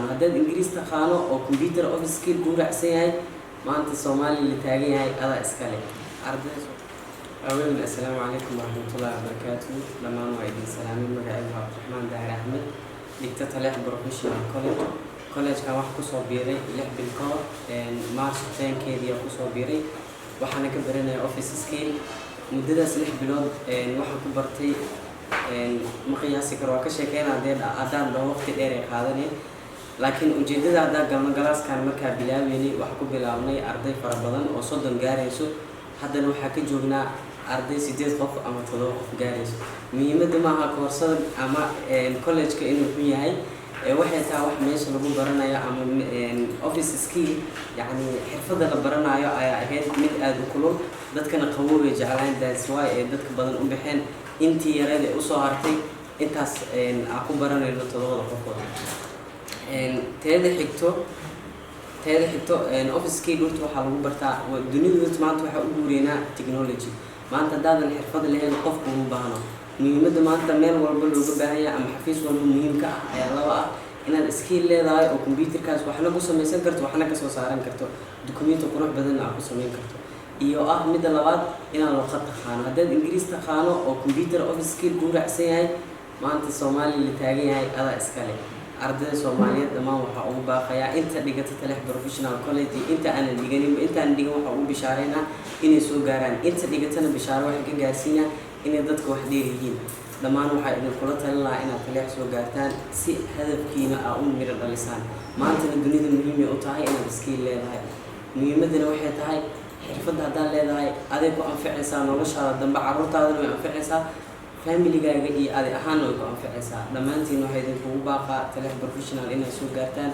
Taqaano, haddaad Ingiriis taqaano oo computer office skill kuu raacsan yahay, maanta Soomaaliya la taagan yahay adaa iskale. Ardayda awalan, assalaamu calaykum waraxmatullaahi wabarakaatu. Dhammaan waa idin salaamay. Magacaygu waa Cabdiraxmaan Daahir Axmed, dhigta Taleex Professional College. Collegekan waxaa kusoo biiray 6 bil ka hor, March 10-keedii kusoo biiray. Waxaana ka baranaya office skill. Muddadaas 6 bilood waxaan ku bartay ma qiyaasi karo. Waa ka sheekeyna hadee haddaan dhaho, waqti dheer ay qaadaneen. Laakiin ujeedada haddaan galno, classkan markaa bilaabeynay, waxaa ku bilaabnay arday fara badan oo 30 gaarayso. Haddana waxaa ka joognaa arday sideed qof ama toddoba qof gaarayso. Muhiimadda maaha koorsada ama college-ka inuu xun yahay, waxay tahay wax meesha lagu baranayo ama office skill, yacni xirfadda la baranayo ayaa ahayd mid aada u kulul, dadkana qaboobay jeclaan. That's why ay dadka badan u baxeen. Intii yareed ee usoo hartay intaas aan ku baranayno, toddobada qofood. Teeda xigto, office skill horta waxaa lagu bartaa dunida. Horta maanta waxaa u guureynaa technology. Maanta haddaadan xirfad lahayn, qofku uma baahno. Muhiimadda maanta meel walba looga baahan yahay ama xafiis walba muhiim ka ah ayaa laba ah: inaad skill leedahay oo computerkaas waxna ku samaysan karto, waxna kasoo saaran karto, documenti qurux badanna aad ku samayn karto, iyo ah midda labaad inaad luqad taqaano. Haddaad Ingiriis taqaano oo computer office skill kuu raacsan yahay, maanta Soomaaliya la taagan yahay adaa iskale. Ardayda Soomaaliyeed dhammaan waxaa ugu baaqayaa, inta dhigata Taleex Professional College iyo inta aanan dhiganinba, inta aanan dhigan waxaa ugu bishaareynaa inay soo gaaraan. Inta dhigatana bishaaro waxay ka gaarsiinaa inay dadka wax dheer yihiin. Dhammaan waxaa idinkula talin lahaa inaad Taleex soo gaartaan si hadafkiina aa u miro dhalisaan. Maantana dunida muhiimay u tahay inaad skill leedahay. Muhiimaddana waxay tahay xirfadda haddaad leedahay, aday ku anficaysaa noloshaada dambe, carruurtaadana way anficaysaa, familigaaga iyo adi ahaanna way ku anficaysaa. Dhammaantiin waxaa idinkugu baaqaa Taleex Professional inaad soo gaartaan.